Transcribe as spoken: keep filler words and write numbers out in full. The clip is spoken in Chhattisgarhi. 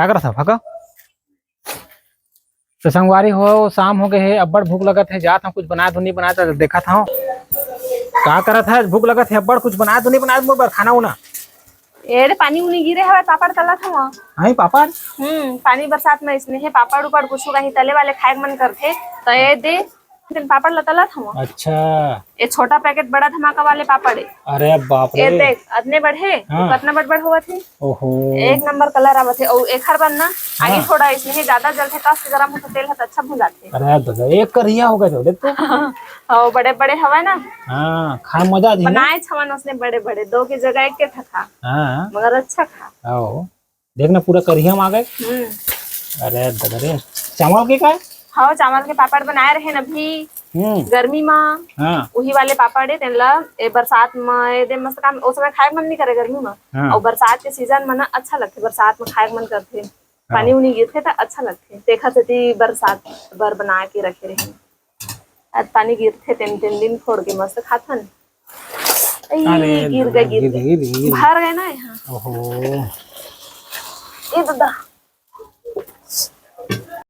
का करत हव? हका। तो संगवारी हो, शाम हो गए हे, अब्बड़ भूख लगत हे, जात हव कुछ बनाए तो नहीं बनाए, तो देखत हव का करत हे। भूख लगत हे अब्बड़, कुछ बनाए तो नहीं बनाए मोर बर खाना उना। ए दे, पानी उनी गिरे हवय, पापड़ तलत हव। हाँ, पापड़। हम्म, पानी बरसात में इसने हे, पापड़ उपड़ कुछ कहीं तले वाले खाए के मन करथे, तो ए दे, तेन पापड़ ल तलत हव। अच्छा। ये छोटा पैकेट बड़ा धमाका वाले पापड़ हे। अरे बाप रे। ये देख, अतने बड़े, हाँ। कतना बड़ बड़ होवत हे। ओहो। एक नंबर कलर आवत हे। अउ एखर बर ना, आगे हाँ। थोड़ा इसमें ज्यादा जलथे, कस के गरम होथे, तेल ह त अच्छा भुंजाथे। अरे दादा, एक करिया हो गए तो देख तो। अउ बड़े बड़े हवय ना। हाँ, खाए मजा आ जाही ना। बनाए छवन उसने बड़े बड़े, दो के जगह एक के ठा खा। हाँ। मगर अच्छा खा। आओ। देख ना, पूरा करिया में आ गए। हम्म। अरे दादा रे, चावल के का? हाँ, चावल के पापड़ बनाए रहे न अभी हम्म। गर्मी में। हाँ। उही वाले पापड़ हे, तेन ला ए बरसात में ए दे मस्त काम, ओ समय खाए के मन नहीं करे गर्मी में। हाँ। अउ बरसात के सीजन में ना अच्छा लगथे, बरसात में खाए के मन करथे। हाँ। पानी उनी गिरथे त अच्छा लगथे, तेखर सेती बरसात बर बना के रखे रहे। आज पानी गिरथे, तेन, तेन दिन फोड़ के मस्त खाथन। ए, अरे गिर गए, गिर गिर गए। गए, गिर गए। भर गए ना यहाँ। ओहो। ए दादा।